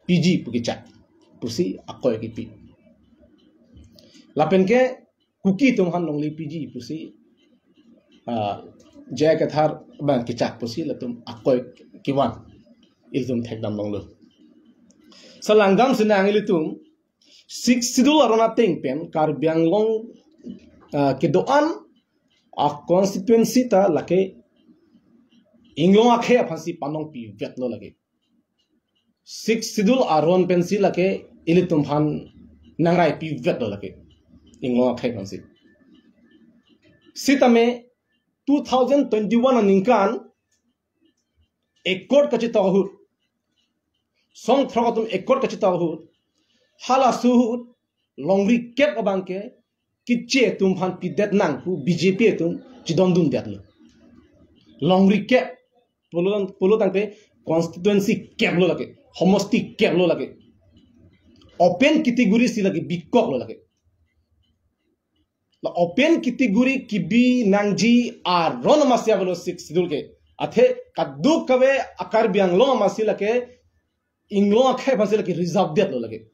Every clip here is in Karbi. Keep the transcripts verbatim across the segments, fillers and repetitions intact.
piji pu kechak pusi akoi kipi. Lapen ke Kuki atum aphan longle piji pusi, ah, J I Kathar abang kechak pusi latum akoi kevan ilitum thekdam longlo. Sa langdam sinang ilitum Sixth Schedule aron ateng pen Karbi Anglong, ah, kedo-an a constituency ta lake inglong akhei aphansi panong pivetlo lake. Sixth Schedule aron pensi lake ilitum aphan nangrai pivetlo lake inglong akhei aphansi. Sitame two thousand twenty-one aningkan accord kachetok ahut, song throk atum accord kachetok ahut, halaso ahut longri kep abang ke Kiche atum aphan pidet nang pu B J P atum chedondundetlo. Longri kep pulo, pulo tangte constituency kep lo lake, homosti kep lo lake. Open category si lake bikok lo lake. La open category kebi nangji aron amatsi avelo Sixth Schedule ke. Athe kadokave a Karbi Anglong amatsi lake inglong akhei aphansi lake reserve detlo lake.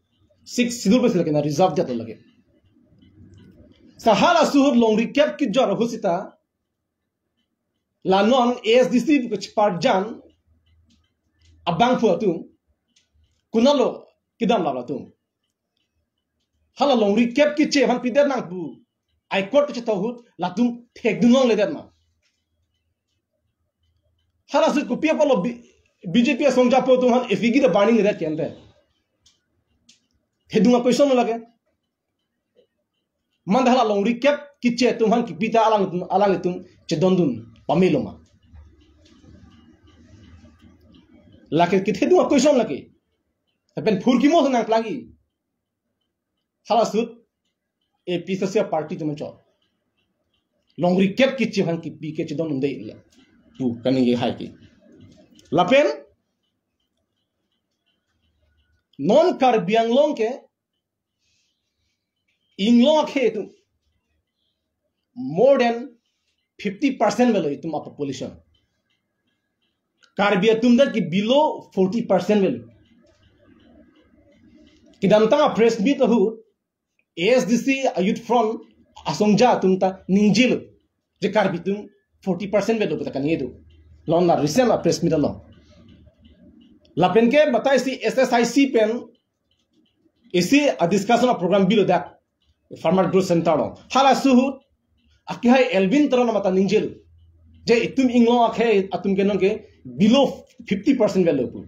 Sixth Schedule pensi lake na reserve detlo lake. Sa halaso ahut longri kep kejor ahut sita la non A S D C pu kecheparjan abangphu atum konatlo kedam latum. Hala longri kep Kiche aphan pidet nang pu accord kachetok ahut latum thekdun longledet ma? Halaso ahut kopi apotlo B-, B J P asong japo atum aphan F I G ta burning red kente. Thedung a question lake. Manda hala longri kep Kiche atum aphan kipi ta alang, alanglitum chedondun pamelo ma? Lake kethedung a question lake. Lapen phurkimo nangplangji. Halaso ahut A P H L C party atum anchot longri kep Kiche aphan kipi ke chedondunde pu kaningje hai ke. Lapen non Karbi Anglong ke inglong akhei atum more than fifty percent avelo itum a population. Karbi atum dak ke below forty percent avelo. Kedamtang a press meet ahut A S D C a Youth Front asongja atum ta ningjelo je Karbi atum forty percent avelo pu ta kaningje do. Non la recent a press meet along. Lapen ke batai si S S I C pen isi a discussion a program bilo dak Farmer Growth Center along. Halaso ahut akehai Elwin Teron amat ta ningjelo je itum inglong akhei atum ke non ke below fifty percent avelo pu.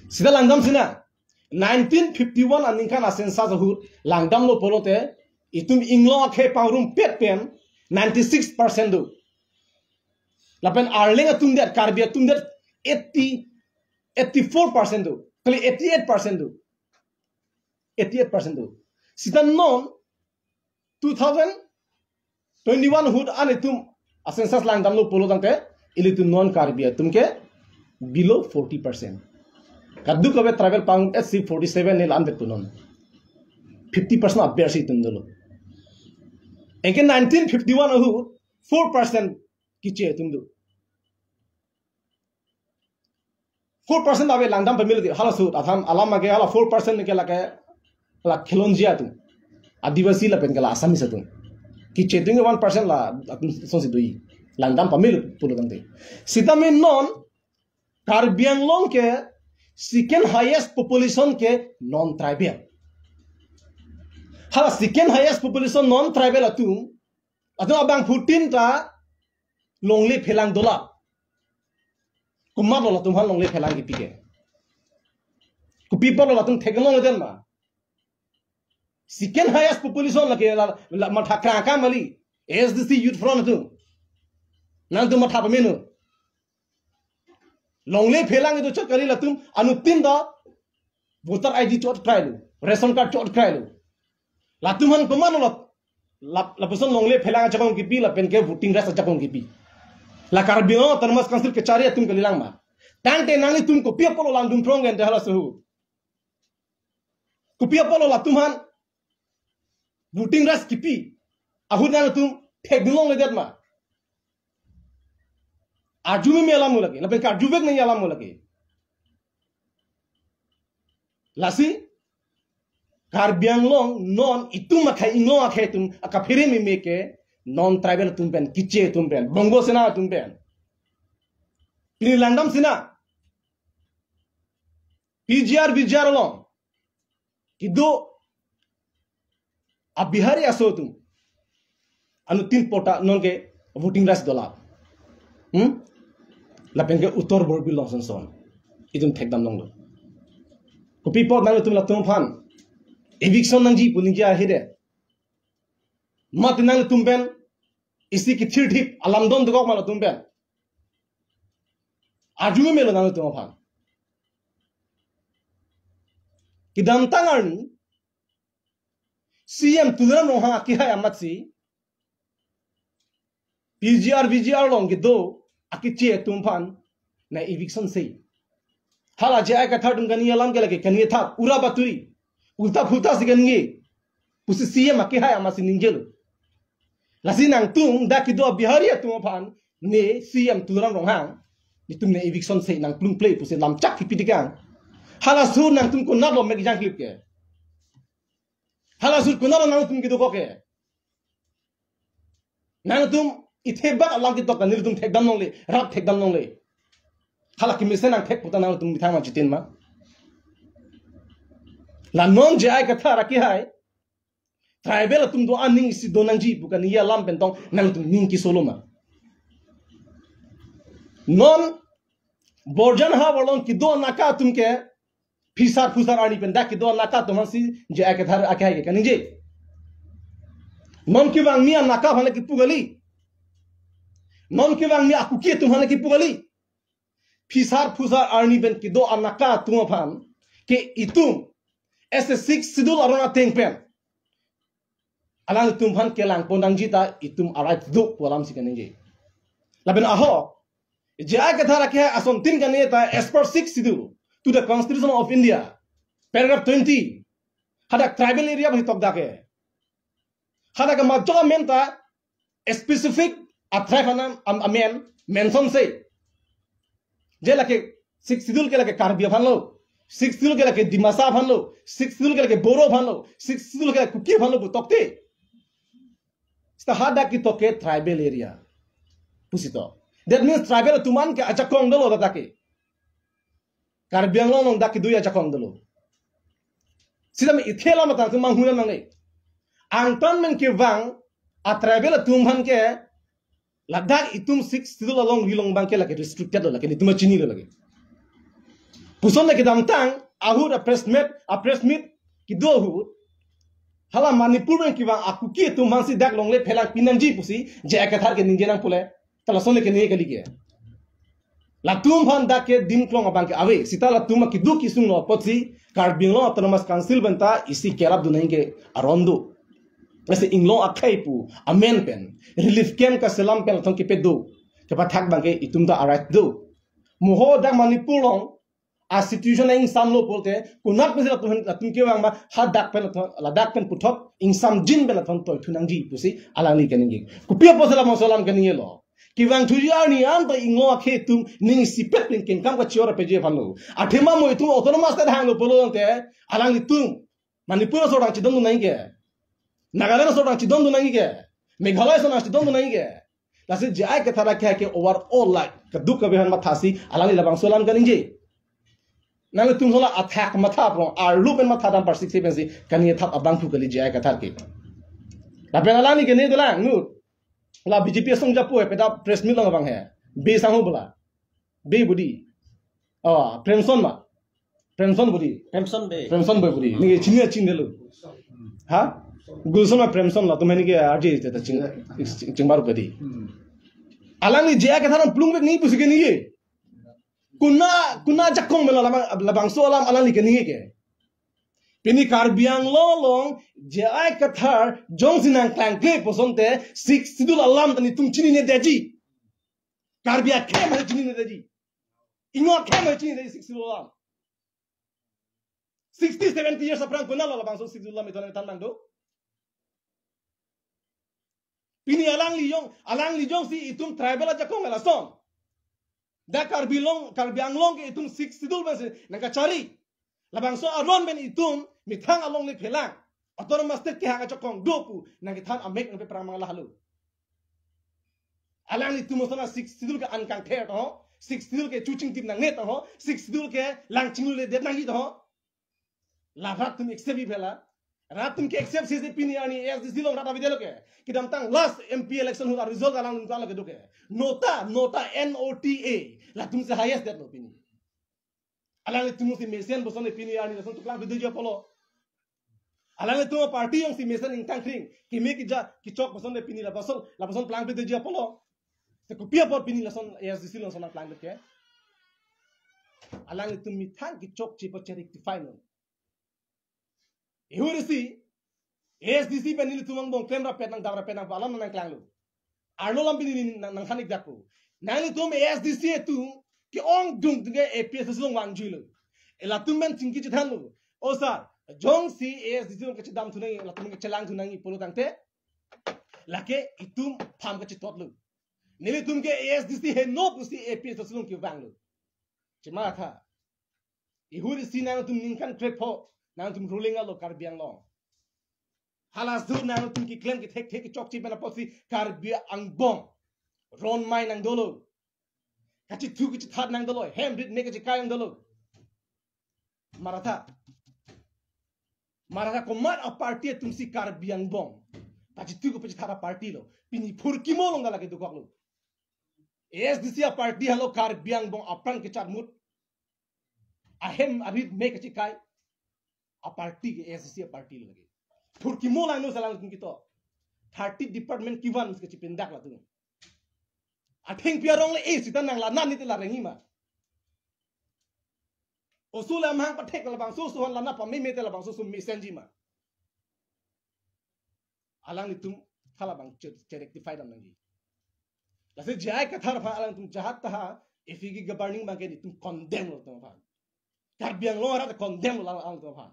Sita langdam sina nineteen fifty-one aningkan a census ahut langdamlo pulote itum inglong akhei pangrumpet pen ninety-six percent do. Lapen Arleng atum det, Karbi atum det eighty, eighty-four percent do. Kali eighty-eight percent do. Eighty-eight percent do. Sita non two thousand twenty-one ahut an itum a census langdamlo pulo tangte ilitum non Karbi atum ke below forty percent. Kadokave tribal pang S C forty-seven ne la-an det pu non. Fifty percent aber si itum dolo. Anke nineteen fifty-one ahut four percent Kiche atum do. Four percent ave langdam pamelo di halaso ahut atham alam ake hala four percent ke lake la khilonjia atum. Adivasi lapen ke la Assamese atum. Kiche atum ke one percent la atum asonsi do-i. Langdam pamelo pulo tangte. Sitame non Karbi Anglong ke second highest population ke non tribal. Hala second highest population non tribal atum, atum abangphutin ta longle phelang dola. Komatlo latum aphan longle phelang kipi ke? Kopi apotlo latum theklongledet ma? Second highest population lake la, la matha krang akam kali. A S D C Youth Front atum. Nangtum matha pameno. Longle phelang itum chot kali latum anuttin ta voter I D chot krailo, ration card chot krailo. Latum aphan komatlo la, la, lapuson longle phelang ajakong kipi lapen ke voting rights ajakong kipi? La Karbi Anglong Autonomous Council kechari atum kalilang ma? Tangte nanglitum kopi apotlo langdun prong gente halaso ahut? Kopi apotlo latum aphan voting rights kipi ahut nangtum thekdun longledet ma? Arjumeme alam mo lake, lapen karjuvek nangji alam mo lake. Lasi Karbi Anglong non itum akhei, Inglong akhei atum akaphere meme ke non tribal atum pen, Keche atum pen, Bongo Sena atum pen. Pini langdam sina P G R, V G R along kedo a Bihari aso atum anuttin pota non ke voting rights dolang. Hmm? Lapen ke Uttar Borbil along sonson itum thekdam longlo. Kopi apot nangtum latum aphan eviction nangji pu ningje ahe de? Mati nangtum pen isi kethirthip alam don dokok ma latum pen? Arju melo nangtum aphan. Kedamtang arni C M Tuliram Ronghang akehai amatsi P G R, V G R along kedo a-Keche atum aphan nang eviction sei. Hala J I Kathar atum kaningje alam ke lake kaningje thap, ura baturi, ulta phulta si kaningje pusi C M akehai amatsi ningjelo. Lasi nangtum dak kedo a Bihari atum aphan ne C M Tuliram Ronghang, netum nang eviction sei, nang plung plei pusi lamchak kipi tikang. Hala sur nangtum konatlo mek jangklip ke? Hala sur konatlo nangtum kedokok ke? Nangtum ithebak alam ketok kan nelitum thekdam longle, rap thekdam longle. Hala kemesen nangthek puta nangtum methang ma chitin ma? La non J I Kathar akehai tribal atum do aning isi do nangji pu kaningje alam pen tong nangtum ning kesolo ma? Non Borjan havar along kedo anaka atum ke phisar phusar arni pen dak kedo anaka atum aphansi J I Kathar akehai ke kaningje. Non kevangmi anaka aphan le kipu kali. Non kevangmi a-Kuki atum aphan le kipu kali. Phisar phusar arni pen kedo anaka atum aphan ke itum as a Sixth Schedule aron ateng pen alangtum aphan kelang pon nangji ta itum a-right do pu alamsi kaningje. Lapen ahok J I Kathar akehai asontin kaningje ta as per Sixth Schedule to the Constitution of India, paragraph twenty, hadak tribal area pu hitok dak ke. Hadak majok amen ta specific a-tribe anam am-, amen mention sei. Je lake Sixth Schedule ke lake Karbi aphan lo, Sixth Schedule ke lake Dimasa aphan lo, Sixth Schedule ke lake Boro aphan lo, Sixth Schedule ke lake Kuki aphan lo pu tokte. Seta hadak ketok ke tribal area pusi to. That means tribal atum an ke ajakong dolo dak ke. Karbi Anglong along dak kedo ajakong dolo. Seta me ithe lam atang ke manghunam nangne. Angtan men kevang a-tribal atum aphan ke ladak itum Sixth Schedule along rilong abang ke lake restricted lo lake, netum chinilo lake. Puson lake kedamtang ahut a-press meet, a-press meet kedo ahut, hala Manipur pen kevang a-Kuki atum aphansi dak longle phelang pi nangji pusi J I Kathar ke ningje nang pule. Ta lason le kaningje kali ke. Latum aphan dak ke dimklong abang ke ave. Seta latum akedo kesung lo apotsi Karbi Anglong Autonomous Council pen ta isi kerap dun nangji ke aron do. Lasi Inglong akhei pu amen pen relief camp kaselam pen latum kepe do. Kepathak abang ke itum ta a-right do. Mo ho dak Manipur along a-situation ingsam lo pulote, konat pensi latum, latum kevang ma, hadak pen latum, ladak pen puthot ingsamjin pen latum toithu nangji pusi alangli kaningje. Kopi apotsi labangso alam kaningjelo? Kevangthuji arni an ta Inglong akhei atum ning isipet pen kengkam kachor apeji aphan lo. Athema mo itum autonomous state hanglo pulote, alanglitum Manipur aso rang chidon dun nangji ke, Nagaland aso rang chidon dun nangji ke, Meghalaya aso rang chidon dun nangji ke. Lasi J I Kathar akehai ke overall like keduk kave aphan mathasi alangli labangso alam kaningje. Nangtum sola athak matha prong, arlu pen matha dam parsik si pensi kaningje thap abang pu kali J I Kathar ke. Lapen alangli kaningje dolang ngut. La B J P asong japo he, peda press meet along abang he. Be sangho bola. Be budi. Oh, Premson ma. Premson budi. Premson Bey. Premson Bey budi. Neke chini chini delo. Ha? Gulson ma Premson, latum neke arje te ta ching, ching baru kadi. Alangli J I Kathar plung vek nangji pusi kaningje. Konat, konat ajakong mela labang, labangso alam alangli kaningje ke. Pini Karbi Anglong along J I Kathar jongsi nangklangkle pusonte Sixth Schedule alam ta netum chininedetji. Karbi akhei ma chininedetji. Inglong akhei ma chininedetji Sixth Schedule alam. Sixty, seventy years aphrang konat lo labangso Sixth Schedule alam itum nangthan abang do? Pini alangli jong, alangli jongsi itum tribal ajakong lason. Dak Karbi Anglong, Karbi Anglong ke itum Sixth Schedule pensi nangkachari. Labangso aron pen itum methang alongle phelang, autonomous state kehang achokong do pu nangkethan amek nangpaprang mang lahelo. Alanglitum osona Sixth Schedule ke-an kangther to ho, Sixth Schedule ke chuchingtip nangne to ho, Sixth Schedule ke langchingluledet nangji to ho. La rat atum accept-ji phe la. Rat atum ke-accept sese pini arni A S D C along rat avedetlo ke. Kedamtang last M P election ahut a-result alangtum klang lo kedo ke. Nota, nota, N O T A. Latumsi highest detlo pini. Alanglitumsi mesen puson le pini arni lason tu klangpledeji apotlo. Alanglitum party jongsi mesen ingtang kring, keme keja kechok puson le pini lapuson, lapuson klangpledeji apotlo. Te kopi apot pini lason A S D C lason nangklangdet ke? Alanglitum methang kechokche pu che-rectify non. Ihur isi, A S D C pen nelitum angbong klem rapet nangdam rapet nang alam nangklanglo. Arlo alam pini neli nang, nangthan-ikdakpo. Nanglitum A S D C atum ke-ongdung atum ke A P H L C along vangjuilo. Elatum pen chingki chethanlo. O sir, jongsi A S D C along kachedamthu nangji, latum kachelangthu nangji pulo tangte, lake itum pham kachetotlo. Nelitum ke A S D C heno pusi A P H L C along kevanglo. Chematha. Ihur isi nangtum ningkan krepho, nangtum ruling alo Karbi Anglong. Halaso nangtum keklem kethekthe kechokche pen apotsi Karbi angbong ronmai nangdolo. Kachethu kachethat nangdolo, hem rit me kachekai nangdolo. Maratha. Maratha komat a-party atumsi Karbi angbong pachethu kachethat a-party lo. Pini phurkimo along ta lake dokoklo. A S D C a-party henlo Karbi angbong apran kecharmut, ahem arit me kachekai a-party ke A S D C a-party lo lake. Phurkimo langno si alangtum ketok. Thirty department kevan si kachepindak latum. Athengpi arong le, eh, sita nang la nani te la rengji ma. Oso le amahang pathek labangso oso aphan la nang pameme te labangso oso mesenji ma. Alanglitum halabang che-, che-rectify dam nangji. Lasi J I Kathar aphan alangtum jahat taha, if he governing abangke nelitum condemn lo alanglitum aphan. Karbi Anglong arat condemn lo alanglitum aphan.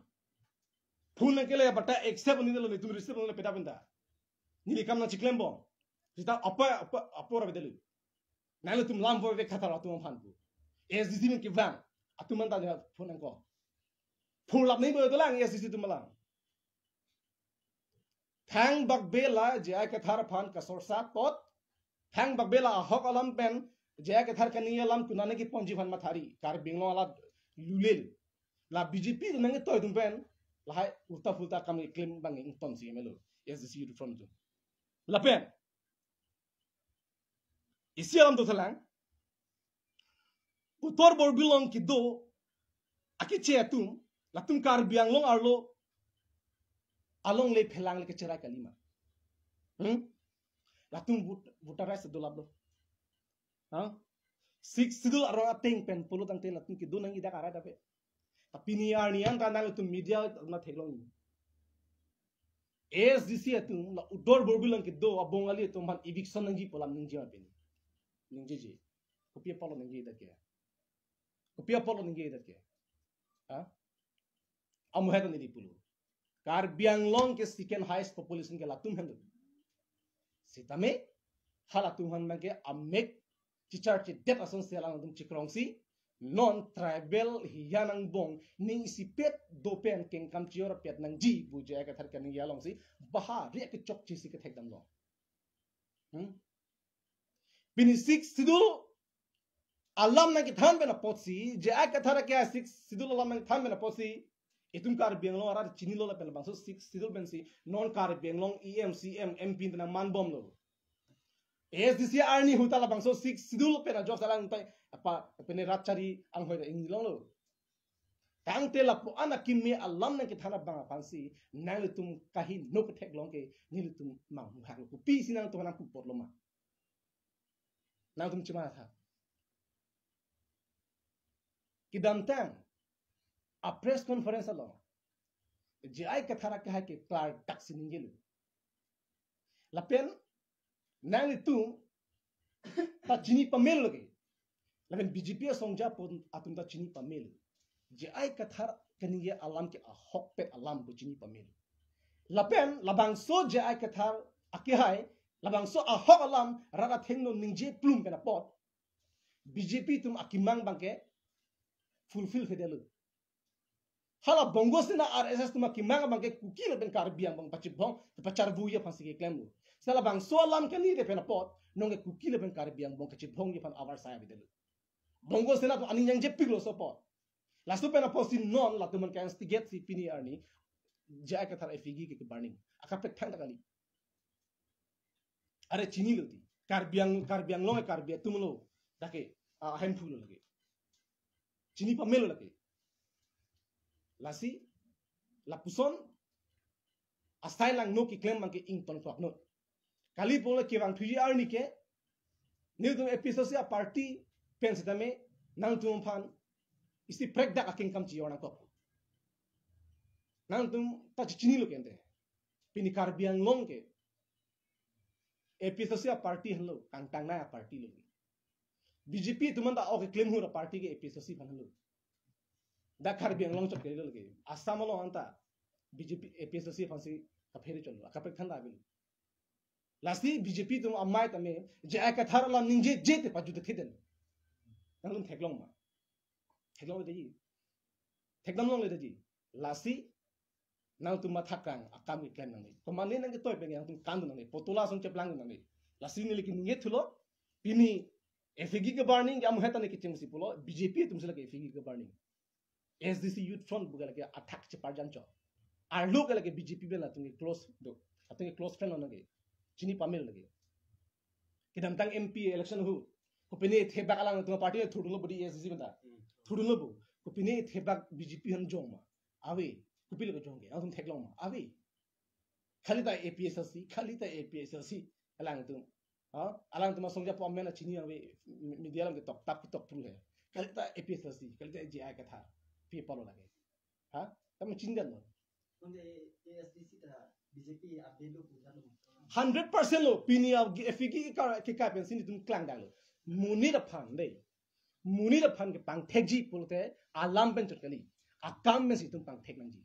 Phone nangkele bata accept nangji lo, nelitum receive nangji lo peta penta. Neli kam nangchiklembom. Sita apa, apa, apa ora bedelu. Nanglitum lam vo ve Kathar atum aphan pu. A S D C pen kevang atum anta phone nangkok. Phone lap nangji bo dolang A S D C atum alam. Thangbak bela J I Kathar aphan kasorsat apot. Thangbak bela ahok alam pen J I Kathar kaningje alam konane keponji aphan mathari. Karbi Anglong alat lulel. La B J P atum nangketoi atum pen lahai ulta pulta akam keklem abang ingtonsi melo. A S D C Youth Front atum. Lapen isi alam dothalang. Uttar Borbil along kedo akeche atum, latum Karbi Anglong arlo alongle phelang le kacherai kalima. Hmm? Latum vote, voter rights dolaplo. Ha? Sixth Schedule arong ateng pen pulo tangte latum kedo nangji dak arat ave. Ta pini arni anta nangtum media atum ta theklong. A S D C atum la Uttar Borbil along kedo a-Bongali atum aphan eviction nangji pu alam ningje ma pini. Ningjeje. Kopi apotlo ningjedet ke? Kopi apotlo ningjedet ke? Ha? Amu heta neli pulo. Karbi Anglong ke second highest population ke latum henlo. Sitame halatum aphan abangke amek chicharchedet asonsi alangtum chikrongsi, non tribal hiya angbong ning isipet do pen kengkam chior pet nangji pu J I Kathar kaningje alongsi bahari kechokche si kethek damlo. Hmm? Pini Sixth Schedule alam nangkethan pen apotsi, J I Kathar ke Sixth Schedule alam nangkethan pen apotsi, itum Karbi Anglong arat chinilo lapen labangso Sixth Schedule pensi non Karbi Anglong E M, C M, M P ta nangmanbomlo. A S D C arni ahut ta labangso Sixth Schedule pen ajok salang tai apa pene rat chari anghoi ta inglonglo. Tangte lapu-an akimi alam nangkethan abang aphansi nanglitum kaheno ketheklong ke nelitum manghu haklo. Kopisi nangtum nangpu apotlo ma? Nangtum chematha. Kedamtang a-press conference along J I Kathar akehai ke klardaksi ningjelo. Lapen nanglitum ta chini pamelo ke. Lapen B J P asongja pon atum ta chini pamelo. J I Kathar kaningje alam ke ahokpet alam pu chini pamelo. Lapen labangso J I Kathar akehai, labangso ahok alam rat athengno ningje plum pen apot B J P atum akemang abangke fulfill thedetlo. Hala Bongo Sena R S S atum akemang abang ke Kuki lapen Karbi Anglong pachibong, pacharvuji aphansi keklem lo. Seta labangso alam kali de pen apot, non ke Kuki lapen Karbi Anglong kachibongji aphan avarsai avedetlo. Bongo Sena atum aning nangchepiklo laso apot. Laso pen apotsi non latum aphan ke-instigate si pini arni J I Kathar effigy ke keburning. Akaprek thangta kali. Are chinilo ti. Karbi Ang-, Karbi Anglong, Karbi atum lo. Dak ke, ah, handful lo lake. Chini pamelo lake. Lasi, lapuson, asai langno keklem abang ke ingtonthuak non. Kali pulo kevang thuji arni ke, nelitum A P H L C aparty pen sitame, nangtum aphan, isi prekdak akengkam chi-or nangkok. Nangtum ta chichinilo ke ante. Pini Karbi Anglong ke, A P H L C aparty henlo, kangtangnai aparty lo. B J P atum anta ok keklem ahut aparty ke A P H L C aphan henlo. Dak Karbi Anglong chot kali lo lake. Assam along anta B J P A P H L C aphansi kaphere chotlo. Akaprek thangta avelo. Lasi B J P atum amei tame, J I Kathar alam ningjeje te pajut thekthedet. Nangtum theklong ma? Theklongledetji. Thekdamlongledetji. Lasi, nangtum matha kang, akam keklem nangne. Komane nangketoi pen nangtum kandun nangne. Potula asong cheplang nangne. Lasi neli ke ningje thulo, pini effigy keburning ke amu heta ne kechengsi pulo, B J P atumsi lake effigy keburning. A S D C Youth Front pu ke lake athak cheparjan chot. Arlo ke lake B J P pen latum ke close do. Latum ke close friend lo nangke. Chini pamelo lake. Kedamtang M P election ahut. Kopine thebak alangtum aparty thurdunlo bodi A S D C pen ta. Hmm. Thurdunlo bo. Kopine thebak B J P aphan jong ma? Ave. Kopilo kejong ke? Nangtum theklong ma? Ave. Kali ta A P H L C, kali ta A P H L C. Alangtum. Ha? Alangtum asong japo amen chini ave, media alam ke tok tap tok pru hai. Kali ta A P H L C, kali ta J I Kathar. Pi apotlo lake. Ha? Tame chinidetlo. Konde A S D C ta B J P abe lo pu jalo. Hundred percent lo, pini a effigy ke ka, ke ka pensi nelitum klangdamlo. Monit aphan de. Monit aphan kepangthekji pulote alam pen chot kali. Akam pensi itum pangthek nangji.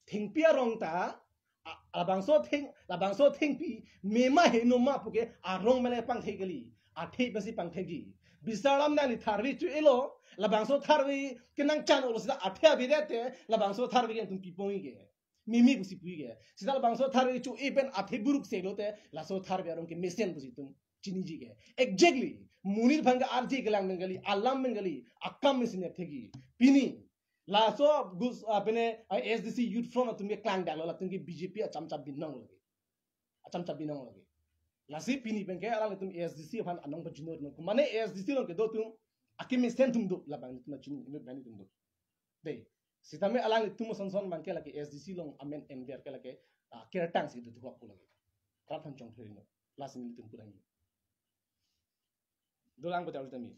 Thengpi arong ta, a, labangso theng, labangso thengpi, mema heno ma puke arong mene pangthek kali. Athe pensi pangthekji. Bisar alam nangli tharve cho-elo, labangso tharve kenangchan-olo seta athe avedette, labangso tharve ke nangtum pipongji ke. Mimi pusi puji ke. Seta labangso tharve cho-e pen athe buruk selote, laso tharve arong ke mesen pusi itum chiniji ke. Exactly. Monit aphan ke arje kelang pen kali, alam pen kali, akam pensi nepthekji. Pini, laso gus, ah, pine, ah, A S D C Youth Front atum ke klangdamlo, latum ke B J P acham chap binong lake. Acham chap binong lake. Lasi pini pen ke alanglitum A S D C aphan anong pajinor non. Mane A S D C along kedo atum, akemesen atum do, labang itum na chini, inut bani atum do. De, sitame alanglitum ason son abang ke lake A S D C along amen enver ke lake, ah, kertang si duduk waktu lake. Rat han chong thuri no. Lasi nelitum kurang. Dolang betul tami.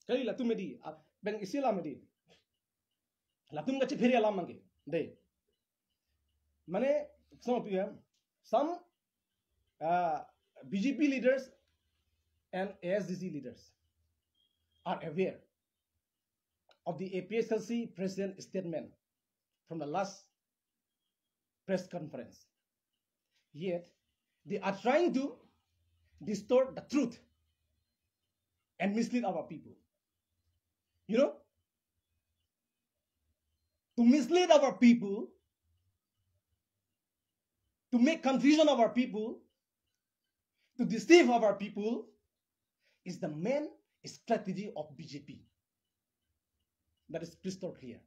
Kali latum medi, ah, bang isi alam medi. Latum kachephere alam abang ke. De. Mane, some of you have, some, uh, B J P leaders and A S D C leaders are aware of the A P H L C president statement from the last press conference. Yet, they are trying to distort the truth and mislead our people. You know, to mislead our people, to make confusion of our people, to deceive our people is the main strategy of B J P. That is crystal clear.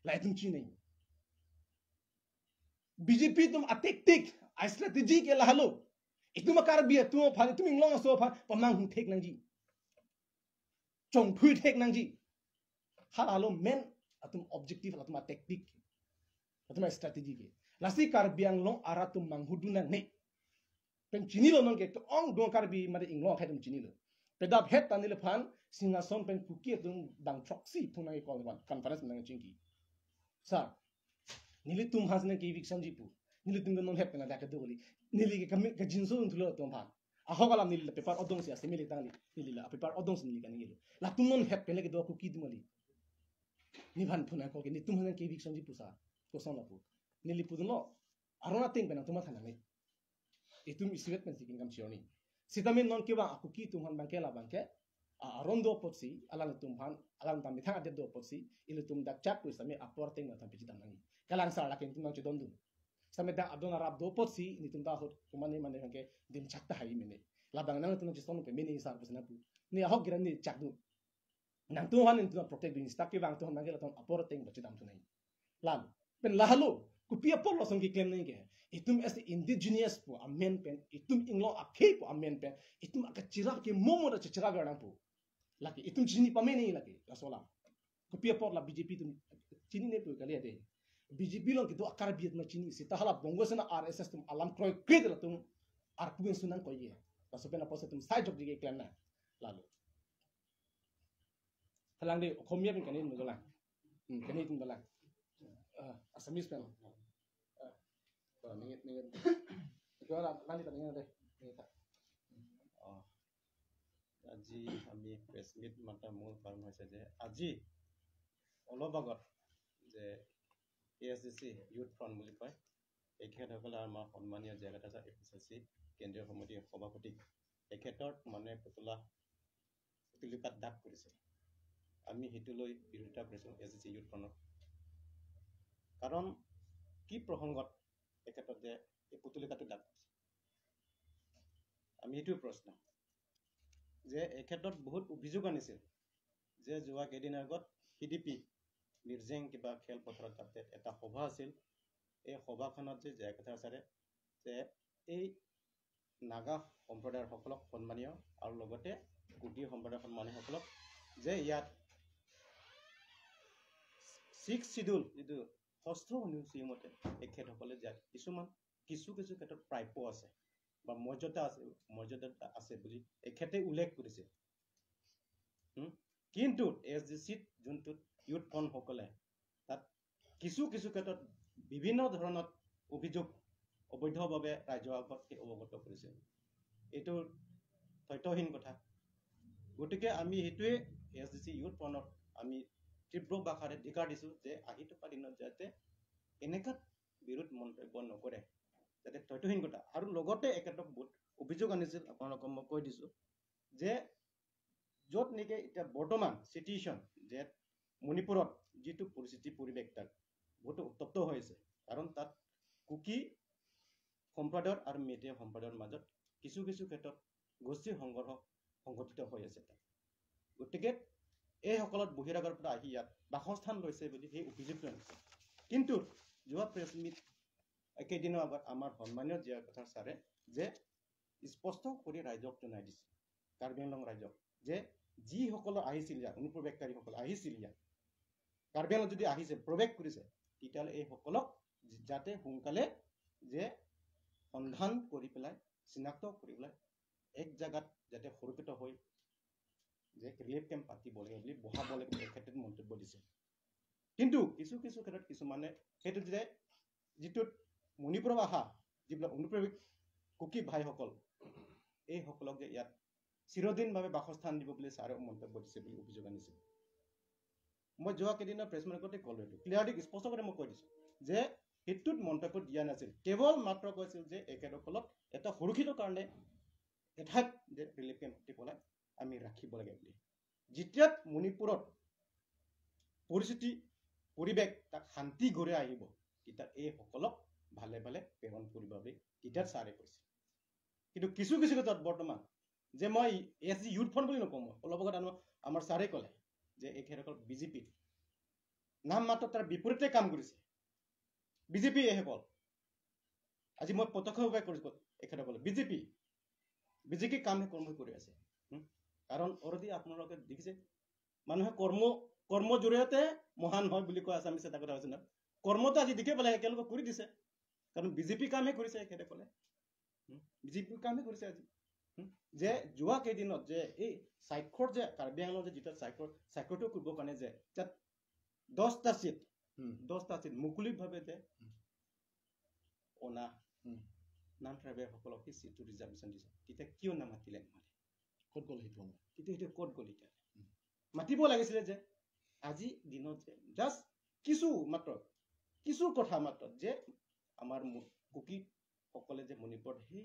La itum chini. B J P atum a-tactic, a-strategy ke lahelo. Itum a-Karbi atum aphan, itum inglong aso aphan, pamanghu thek nangji. Chongthui thek nangji. Halalo main atum objective, atum a-tactic, atum a-strategy ke. Lasi Karbi Anglong arat atum manghudun nangne. Pen chinilo non ke, ke-ong do Karbi mate inglong akhai atum chinilo. Pedap het ta neliphan Singhason pen Kuki atum bang throksi phone nang-e-call wan, conference nangchingki. Sir, nelitum aphansi nang ke-evictionji pu. Nelitum ke non het pen ladak kedo kali. Neli ke kami kajinso un thulo atum aphan. Ahok alam neli la paper odongsi ase meli tangli. Neli la paper odongsi neli kaningilo. Latum non het pen le kedo Kuki atum kali. Nephan phone nang-e-call ke netum aphan nang ke-evictionji pu sir. Koson lapu. Neli pudunlo. Arong ateng pen nangtum matha nangne. Itum isivet pensi kengkam chi-or ni. Sitame non kevang a-Kuki atum aphan abang ke labang ke a-, aron do apotsi, alanglitum aphan, alang ta methang adet do apotsi, ilitum dak chak pu sitame apor ateng nangthan piji dam nangji. Kalangsar lake nelitum nangchedondun. Sitame dak adon arap do apotsi, nelitum ta ahut kumane mane abangke dim chak tahai mene. Labang nangtum nangchesong pemene sar pusi nangpu. Ne ahok giran ne chakdun. Nangtum aphan nelitum protect dun sitame bang tum abangke latum apor ateng ba chedam thu nangji. Lalu, pen lahelo, kopi apotlo lason keklem nangji ke. Itum as the indigenous pu amen pen, itum inglong akhei pu amen pen, itum akachirap ke momo ta chechirap ver nangpo. Lake, itum chini pame nangji lake, laso alam. Kopi apotlo B J P atum chinine pu kali ade. B J P along kedo a-Karbi atum chini, seta hala Bongo Sena R S S atum alam kroikre latum arpu ingsun nangkok ye. Laso pen apotsi itum sai jokji keklem nang. Lalu. Halang de, Okhomia pen kani atum dolang. Hmm, kani atum dolang. Ah, Assamese pen. Ah, oh, ningit, ningit. Ito ara, lali ta ningit de. Ningit ta. Oh. আজি আমি press meet মাতাৰ মূল কাৰণ হৈছে যে আজি অলপ আগত যে A S D C youth front বুলি কয়, এখেতসকলে আমাৰ সন্মানীয় জে আৰ কাটা ছাৰ, এ পি চি চি কেন্দ্ৰীয় সমিতিৰ সভাপতিক এখেতৰ মানে পুতলা, পুতলিকাত দাগ কৰিছে। আমি সেইটো লৈ বিৰোধিতা কৰিছোঁ এ এছ ডি চি ইউথ ফ্ৰণ্টত। কাৰণ কি প্ৰসংগত এখেতক যে এই পুতলিকাটো দাগ কৰিছে? আমি এইটোৱে প্ৰশ্ন যে এখেতত বহুত অভিযোগ আনিছিল যে যোৱা কেইদিন আগত চি ডি পি মিৰ্জেং কিবা খেলপথাৰত তাতে এটা সভা আছিল। এই সভাখনত যে জে আৰ কাটা ছাৰে যে এই নাগা সম্প্ৰদায়সকলক সন্মানীয় আৰু লগতে কুকি সম্প্ৰদায়ৰ সন্মানীয়সকলক যে ইয়াত ছিক্স শ্বিডিউল যিটো ষষ্ঠ অনুসূচী মতে এখেতসকলে যে কিছুমান কিছু কিছু ক্ষেত্ৰত প্ৰাপ্য আছে বা মৰ্যাদা আছে, মৰ্যাদা আছে বুলি এখেতে উল্লেখ কৰিছে। হুম? কিন্তু এ এছ ডি চিত যোনটোত ইউথ ফ্ৰণ্টসকলে তাত কিছু কিছু ক্ষেত্ৰত বিভিন্ন ধৰণৰ অভিযোগ অবৈধভাৱে ৰাইজৰ আগত সেই অৱগত কৰিছে। এইটো তথ্যহীন কথা। গতিকে আমি সেইটোৱে এ এছ ডি চি ইউথ ফ্ৰণ্টত আমি তীব্ৰ ভাষাৰে ধিক্কাৰ দিছোঁ যে আহি থকা দিনত যাতে এনেকুৱা বিৰোধ মন্তব্য নকৰে, যাতে তথ্যহীন কথা। আৰু লগতে এখেতক বহুত অভিযোগ আনিছিল, আপোনালোকক মই কৈ দিছোঁ যে য'ত নেকি এতিয়া বৰ্তমান চিটুৱেশ্যন যে মণিপুৰত যিটো পৰিস্থিতি পৰিৱেশ তাত বহুতো উত্তপ্ত হৈ আছে, কাৰণ তাত কুকি সম্প্ৰদায়ৰ আৰু মেইতেই সম্প্ৰদায়ৰ মাজত কিছু কিছু ক্ষেত্ৰত গোষ্ঠীৰ সংঘৰ্ষ সংঘটিত হৈ আছে তাত। গতিকে এইসকলত বহিৰাগতৰ পৰা আহি ইয়াত বাসস্থান লৈছে বুলি সেই অভিযোগটো আনিছে। কিন্তু যোৱা প্ৰেছ মিট একেদিনৰ আগত আমাৰ সন্মানীয় জে আৰ কাটা ছাৰে যে স্পষ্ট কৰি ৰাইজক জনাই দিছে, কাৰ্বি আংলং ৰাইজক, যে যিসকল আহিছিল ইয়াত, অনুপ্ৰৱেশকাৰীসকল আহিছিল ইয়াত, কাৰ্বি আংলং যদি আহিছে, প্ৰৱেশ কৰিছে, তেতিয়াহ'লে এইসকলক যাতে সোনকালে যে সন্ধান কৰি পেলাই, চিনাক্ত কৰি পেলাই এক জেগাত যাতে সুৰক্ষিত হৈ যে ৰিলিফ কেম্প পাতিব লাগে বুলি, বহাব লাগে বুলি তেখেতে মন্তব্য দিছে। কিন্তু কিছু কিছু ক্ষেত্ৰত কিছুমানে সেইটো যে যিটোত মণিপুৰৰ অহা যিবিলাক অনুপ্ৰৱেশ কুকি ভাইসকল, এইসকলক যে ইয়াত চিৰদিনভাৱে বাসস্থান দিব বুলি ছাৰে মন্তব্য দিছে বুলি অভিযোগ আনিছে। মই যোৱা কেইদিনৰ প্ৰেছ মিটতে ক'লো, এইটো ক্লিয়াৰলি স্পষ্ট কৰি মই কৈ দিছোঁ যে সেইটোত মন্তব্য দিয়া নাছিল, কেৱল মাত্ৰ কৈছিল যে এখেতসকলক এটা সুৰক্ষিত কাৰণে এঠাইত যে ৰিলিফ কেম্প দি পেলাই আমি ৰাখিব লাগে বুলি। যেতিয়া মণিপুৰত পৰিস্থিতি, পৰিৱেশ তাত শান্তি ঘূৰি আহিব, তেতিয়া এইসকলক ভালে ভালে প্ৰেৰণ কৰিব বুলি তেতিয়া ছাৰে কৈছে। কিন্তু কিছু কিছু ক্ষেত্ৰত বৰ্তমান যে মই এ এছ ডি ইউথ ফ্ৰণ্ট বুলি নকওঁ, মই অলপ আগত আমাৰ, আমাৰ ছাৰে ক'লে যে এখেতসকল বি জে পি, নাম মাত্ৰ তাৰ বিপৰীতে কাম কৰিছে বি জে পি এইসকল। আজি মই প্ৰত্যক্ষভাৱে কৰিছোঁ, এখেতসকলে B J P, B J P কাম হে কৰ্ম কৰি আছে। হুম? কাৰণ অলৰেডি আপোনালোকে দেখিছে, মানুহে কৰ্ম, কৰ্ম জৰিয়তে মহান হয় বুলি কয়, আছামিছ এটা কথা আছে ন, কৰ্মটো আজি দেখি পেলাই একেলগে কৰি দিছে, কাৰণ বি জে পি কামহে কৰিছে এখেতসকলে। হুম? বি জে পি কামহে কৰিছে আজি। হুম? যে যোৱা কেইদিনত যে এই স্বাক্ষৰ যে কাৰ্বি আংলং যে যিটো স্বাক্ষৰ, স্বাক্ষৰটো কৰিবৰ কাৰণে যে তাত দহটা চিট, হুম। দহটা চিট মুকলিভাৱে যে হুম। অনা হুম। নন ট্ৰাইবেলসকলক সেই চিটটো ৰিজাৰ্ভেশ্যন দিছে, তেতিয়া কিয় নামাতিলে? নামাতিলে। ক'ত গ'ল সেইটো সময়? কিন্তু সেইটো ক'ত গ'ল এতিয়া? হুম। মাতিব লাগিছিলে যে আজি দিনত যে জাষ্ট কিছু মাত্ৰ, কিছু কথা মাত্ৰ যে আমাৰ মু-, কুকিসকলে যে মণিপুৰত সেই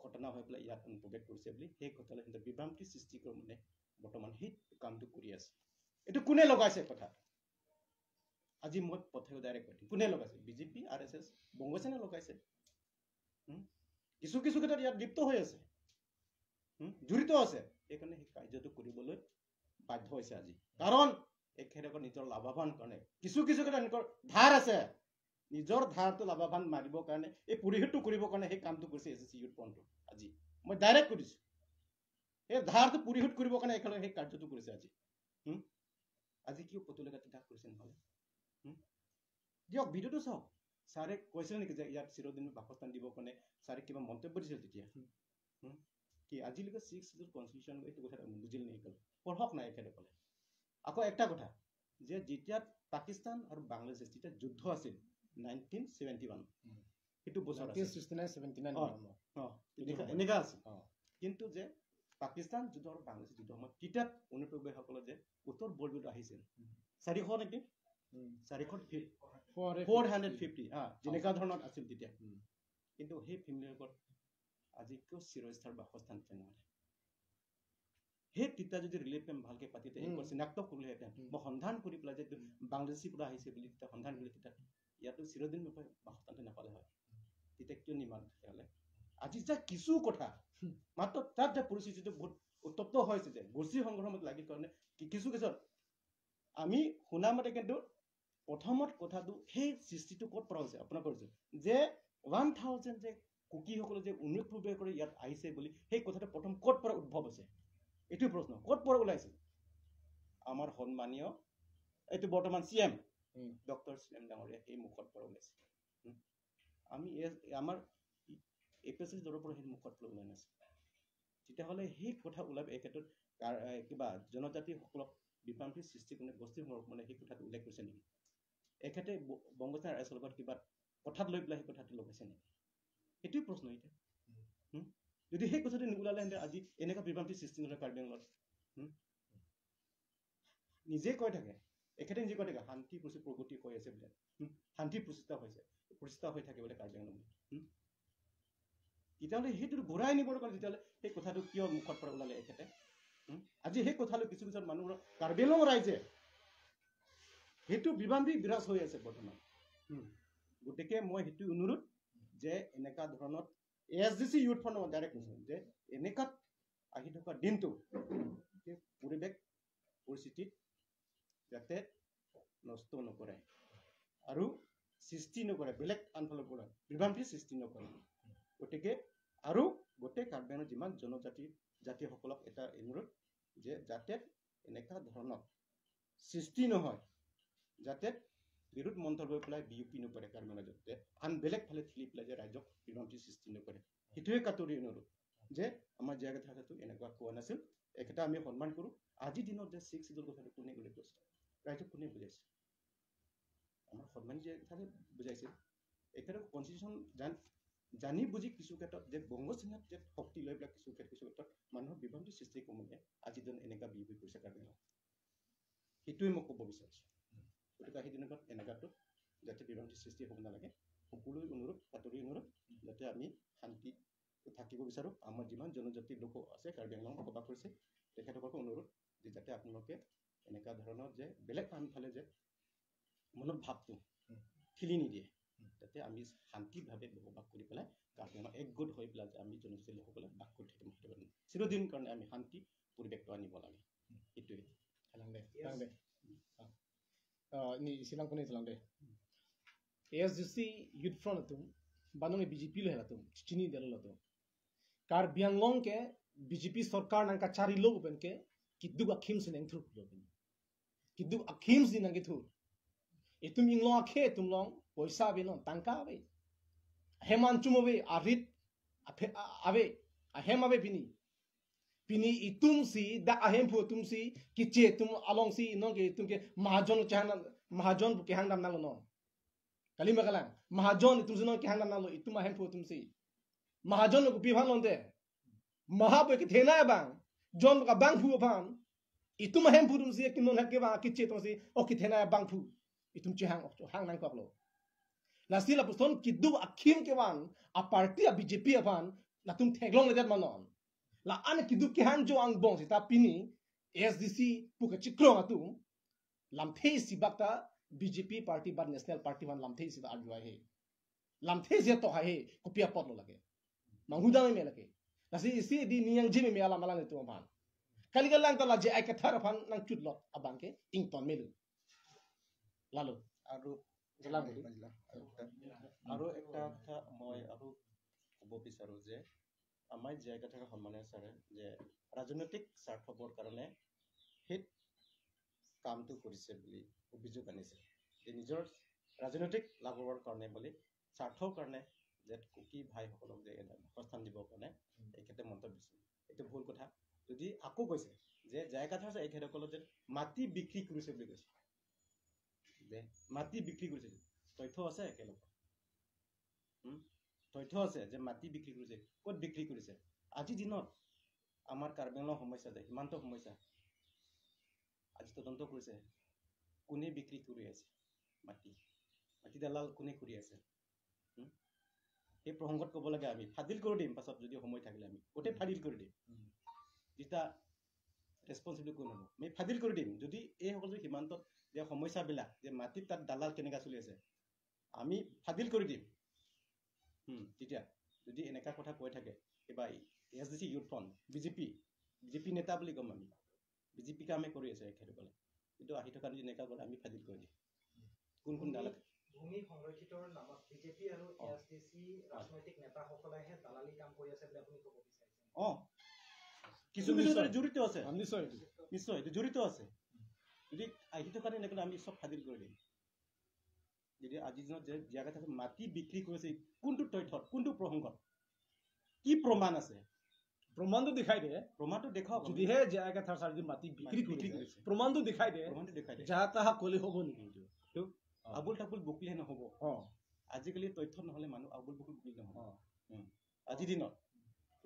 ঘটনা হৈ পেলাই ইয়াত অনুপ্ৰৱেশ কৰিছে বুলি, সেই ঘটনালৈ সিহঁতে বিভ্ৰান্তি সৃষ্টি কৰি মানে বৰ্তমান সেই কামটো কৰি আছে। এইটো কোনে লগাইছে কথা? আজি মই কথাটো ডাইৰেক্ট কৈ দিম, কোনে লগাইছে? বিজেপি, আৰ এছ এছ, বংগ সেনা লগাইছে। হুম? কিছু কিছু ক্ষেত্ৰত ইয়াত লিপ্ত হৈ আছে, হুম? জড়িত আছে। সেইকাৰণে সেই কাৰ্যটো কৰিবলৈ বাধ্য হৈছে আজি। কাৰণ এখেতসকল নিজৰ লাভৱান কাৰণে, কিছু কিছু ক্ষেত্ৰত নিজৰ ধাৰ আছে, নিজৰ ধাৰটো লাভৱান মাৰিবৰ কাৰণে, এই পৰিশোধটো কৰিবৰ কাৰণে সেই কামটো কৰিছে এছ এছ চি ইউথ ফ্ৰণ্টটো। আজি মই ডাইৰেক্ট কৈ দিছো, সেই ধাৰটো পৰিশোধ কৰিবৰ কাৰণে একেলগে সেই কাৰ্যটো কৰিছে আজি। হুম? আজি কিয় পুতলিকা তিতা কৰিছে নহ'লে? হুম? দিয়ক, ভিডিঅ'টো চাওক। ছাৰে কৈছিলে নেকি যে ইয়াত চিৰদিন বাসস্থান দিবৰ কাৰণে ছাৰে কিবা মন্তব্য দিছিল তেতিয়া? হুম। হুম? কি আজিলৈকে ছিক্স শ্বিডিউল কনষ্টিটিউশ্যন এইটো কথা বুজিল নেকি? পঢ়ক নাই এখেতসকলে। আকৌ একটা কথা, যে যেতিয়া পাকিস্তান আৰু বাংলাদেশ যেতিয়া যুদ্ধ আছিল নাইনটিন ছেভেণ্টি ওৱান, হুম। সেইটো বছৰ নাইনটিন আছিল। ছিক্সটি নাইন ছেভেণ্টি নাইন অ, মানত। অ, সেইটো এনেকা, সময়ত। এনেকা আছিল। অ। কিন্তু যে পাকিস্তান যুদ্ধ আৰু বাংলাদেশ যুদ্ধ সময়ত তেতিয়া অনুপ্ৰৱেশসকলে যে উত্তৰ বৰবিলটো আহিছিল, হুম। চাৰিশ নেকি? হুম। চাৰিশ ফি-, four hundred fifty. Four hundred fifty, হা, যেনেকা ধৰণত আছিল তেতিয়া। হুম। কিন্তু সেই ফেমিলিসকল আজি কিয় চিৰস্থায়ী বাসস্থান দিব নোৱাৰে? সেই তেতিয়া যদি ৰিলিফ কেম্প ভালকে পাতিতে, হুম। একবাৰ চিনাক্ত কৰিলেহেঁতেন, হুম। বা সন্ধান কৰি পেলাই যে হুম। বাংলাদেশী পৰা আহিছে বুলি তেতিয়া সন্ধান কৰিলে, তেতিয়া ইয়াতো চিৰদিন বাবে বাসস্থানটো নাপালে হয়। তেতিয়া কিয় নিমাত তেতিয়াহ'লে? আজি যে কিছু কথা, হুম। মাত্ৰ তাত যে পৰিস্থিতিটো বহুত উত্তপ্ত হৈছে, যে গোষ্ঠী সংঘৰ্ষত লাগি কাৰণে কি-, কিছু কিছু আমি শুনা মতে কিন্তু প্ৰথমত কথাটো সেই সৃষ্টিটো ক'ত পৰা হৈছে, আপোনাক কৈছো যে ওৱান থাউজেণ্ড যে কুকিসকলে যে অনুপ্ৰৱেশ কৰি ইয়াত আহিছে বুলি সেই কথাটো প্ৰথম ক'ত পৰা উদ্ভৱ হৈছে? এইটো প্ৰশ্ন, ক'ত পৰা ওলাইছে? আমাৰ সন্মানীয় এইটো বৰ্তমান চি এম হুম। ডক্টৰ চি এম ডাঙৰীয়া সেই মুখত পৰা ওলাইছে। হুম? আমি এ-, আমাৰ এ পি এছ চি দলৰ পৰা সেই মুখত পৰা ওলাই নাছিল। তেতিয়াহ'লে সেই কথা ওলাব, এই ক্ষেত্ৰত কাৰ-, এ, কিবা জনজাতিসকলক বিভ্ৰান্তি সৃষ্টি কৰি গোষ্ঠী সংঘৰ্ষ মানে সেই কথাটো উল্লেখ কৰিছে নেকি? এখেতে ব-, বংগ সেনাৰ আৰ এছ এছৰ লগত কিবা কথাত লৈ পেলাই সেই কথাটো লগাইছে নেকি? সেইটোৱে প্ৰশ্ন এতিয়া। হুম? যদি সেই কথাটো নোলালেহেঁতেন আজি এনেকুৱা বিভ্ৰান্তি সৃষ্টি নহ'লে কাৰ্বি আংলঙত। হুম? নিজে কৈ থাকে, এখেতে নিজে কৈ থাকে, শান্তি প্ৰচি-, প্ৰগতি হৈ আছে বোলে। হুম? শান্তি প্ৰতিষ্ঠা হৈছে, প্ৰতিষ্ঠা হৈ থাকে বোলে কাৰ্বি আংলঙত। হুম? তেতিয়াহ'লে সেইটো ঘূৰাই নিবৰ কাৰণে তেতিয়াহ'লে সেই কথাটো কিয় মুখত পৰা ওলালে এখেতে? হুম? আজি সেই কথালৈ কিছু কিছু মানুহৰ কাৰ্বি আংলং ৰাইজে সেইটো বিভ্ৰান্তি বিৰাজ হৈ আছে বৰ্তমান। হুম? গতিকে মই সেইটো অনুৰোধ যে এনেকুৱা ধৰণত এ এছ ডি চি ইউথ ফ্ৰণ্টে ডাইৰেক্ট কৈছে যে এনেকুৱাত আহি থকা দিনটো যে পৰিৱেশ পৰিস্থিতিত যাতে নষ্ট নকৰে আৰু সৃষ্টি নকৰে, বেলেগ আনফালৰ পৰা বিভ্ৰান্তি সৃষ্টি নকৰে। গতিকে আৰু গোটেই কাৰ্বি আংলঙৰ যিমান জনজাতি জাতিসকলক এটা অনুৰোধ যে যাতে এনেকুৱা ধৰণৰ সৃষ্টি নহয়, যাতে বিৰোধ মন্থৰ হৈ পেলাই বিয়পি নপৰে কাৰ্বি আংলঙত, যাতে আন বেলেগ ফালে ঠেলি পেলাই যে ৰাইজক বিভ্ৰান্তি সৃষ্টি নকৰে। সেইটোৱে কাটৰি অনুৰোধ যে আমাৰ জে আৰ ডি থাকাটো এনেকুৱা কোৱা নাছিল। একেটা আমি সন্মান কৰোঁ। আজিৰ দিনত যে ছিক্স শ্বিডিউল কথাটো কোনে উল্লেখ কৰিছে, ৰাইজক কোনে বুজাইছে? আমাৰ সন্মান জে আৰ ডি থাকে বুজাইছে। একেটা কনষ্টিটিউশ্যন জান-, জানি বুজি কিছু ক্ষেত্ৰত যে বংগ সেনাত যে শক্তি লৈ পেলাই কিছু ক্ষেত্ৰত, কিছু ক্ষেত্ৰত মানুহৰ বিভ্ৰান্তি সৃষ্টি কৰিলে আজিৰ দিনত এনেকুৱা বিয়পি পৰিছে কাৰ্বি আংলঙত। সেইটোৱে মই ক'ব বিচাৰিছোঁ। গতিকে আজিৰ দিনত এনেকুৱাতো যাতে বিভ্ৰান্তি সৃষ্টি হ'ব নালাগে, সকলোৱে অনুৰোধ, কাটৰি অনুৰোধ, যাতে আমি শান্তি থাকিব বিচাৰোঁ। আমাৰ যিমান জনজাতি লোক আছে কাৰ্বি আংলঙত বসবাস কৰিছে, তেখেতসকলক অনুৰোধ যে যাতে আপোনালোকে এনেকুৱা ধৰণৰ যে বেলেগ আনফালে যে মনৰ ভাৱটো হুম। ঠেলি নিদিয়ে, হুম। যাতে আমি শান্তিভাৱে বসবাস কৰি পেলাই কাৰ্বি আংলঙত একগোট হৈ পেলাই যে আমি জনজাতি লোকসকলে বাস কৰি থাকিম, সেইটো কাৰণে চিৰদিন কাৰণে আমি শান্তি পৰিৱেশটো আনিব লাগে। হুম। সেইটোৱে। Kalang deh, Yes. Kalang deh. Ah. Ah, ini silang pun ini silang deh. A S D C Youth Front atum, banong ni B J P lo hela atum, chinidetlo atum. Karbi Anglong ke B J P sorkar nangkacharilo pen ke, keduk akhim si nangthurlo pen. Keduk akhim si nangkethur. Itum inglong akhei atum along, poisa ave non, tangka ave. Ahem anchum ave, arit, aphe-, a-, ave, ahem ave pini. Pini itum si, dak ahemphu atum si, keche atum along si, non ke itum ke mahajon kehang dam, mahajon kehang dam nanglo non. Kali ma kalang, mahajon itum si non kehang dam nanglo, itum ahemphu atum si. Mahajon kopi aphan lonte. Maha pu kethenei abang. Jon ka abangphu aphan. Itum ahemphu atum si, ke non hak kevang, keche atum si, o kethenei abangphu. Itum chehang, hang nangkoklo. Lasi lapuson keduk akhim kevang, a party a B J P aphan, latum theklongledet ma non. La-an keduk kehang jo angbong seta pini, A S D C pu kachikrong atum lamthe isi bak ta B J P party ba national party aphan lamthe isi ta arju ahe. Lamthe isi to ahe, kopi apotlo lake. Manghu dam meme lake. Lasi isi di niyang je meme alam alanglitum aphan. Kali kalang ta la J I Kathar aphan nangchutlot abang ke ington melo. Lalo. আৰু Jalan budi. আৰু একটা কথা মই আৰু ক'ব বিচাৰো যে আমাৰ J I Kathar সন্মানীয় ছাৰে যে ৰাজনৈতিক স্বাৰ্থপৰ কাৰণে সেই কামটো কৰিছে বুলি অভিযোগ আনিছে, যে নিজৰ ৰাজনৈতিক লাভৰ কাৰণে বুলি, স্বাৰ্থৰ কাৰণে যে কুকি ভাইসকলক যে বাসস্থান দিবৰ কাৰণে তেখেতে মন্তব্য দিছে। এইটো ভুল কথা। যদি আকৌ কৈছে যে J I Kathar ছাৰে এখেতসকলক যে মাটি বিক্ৰী কৰিছে বুলি কৈছে, যে মাটি বিক্ৰী কৰিছে, তথ্য আছে একেলগে? হুম? তথ্য আছে যে মাটি বিক্ৰী কৰিছে। ক'ত বিক্ৰী কৰিছে? আজিৰ দিনত আমাৰ কাৰ্বি আংলং সমস্যা যে সীমান্ত সমস্যা, আজি তদন্ত কৰিছে, কোনে বিক্ৰী কৰি আছে মাটি, মাটি দালাল কোনে কৰি আছে? হুম? সেই প্ৰসংগত ক'ব লাগে আমি ফাদিল কৰি দিম, পাছত যদি সময় থাকিলে আমি গোটেই ফাদিল কৰি দিম। যেতিয়া ৰেছপনচিবিলিটি কোন হ'ব, আমি ফাদিল কৰি দিম। যদি এইসকল যদি সীমান্তত যে সমস্যাবিলাক, যে মাটিত তাত দালাল কেনেকা চলি আছে, আমি ফাদিল কৰি দিম। হুম, তেতিয়া যদি এনেকা কথা কৈ থাকে, কিবা A S D C youth front, B J P, B J P নেতা বুলি ক'ম আমি, বি জে পি কামে কৰি আছে এখেতসকলে, কিন্তু আহি থকা যদি এনেকা কৰে আমি ফাদিল কৰি দিম। কোন কোন দালাল? ভূমি সংৰক্ষিতৰ নামত বি জে পি আৰু হয়। এ এছ ডি চি হয়। ৰাজনৈতিক নেতাসকলেহে দালালি কাম কৰি আছে বুলি আপুনি ক'ব বিচাৰিছে? অ, কিছু কিছু নিশ্চয়। তাতে জড়িত আছে। অ, নিশ্চয় এইটো। নিশ্চয়, এইটো জড়িত আছে। যদি আহি থকা নাই, এনেকে আমি চব ফাদিল কৰি দিম। যদি আজিৰ দিনত যে J I Kathar মাটি বিক্ৰী কৰিছে, কোনটো তথ্যত, কোনটো প্ৰসংগত, কি প্ৰমাণ আছে? প্ৰমাণটো দেখাই দে। প্ৰমাণটো দেখাওক আপুনি। যদিহে J I Kathar ছাৰে যদি মাটি বিক্ৰী মাটি বিক্ৰী কৰিছে, কৰিছে। প্ৰমাণটো দেখাই দে। প্ৰমাণটো দেখাই দে। যাহা তাহা ক'লে হ'ব নেকি এইটো? এইটো অ। আবুল তাবুল বকিলে নহ'ব। অ। আজিকালি তথ্য নহ'লে মানুহ আবুল বকুল বকিলে নহ'ব। অ। উম। আজিৰ দিনত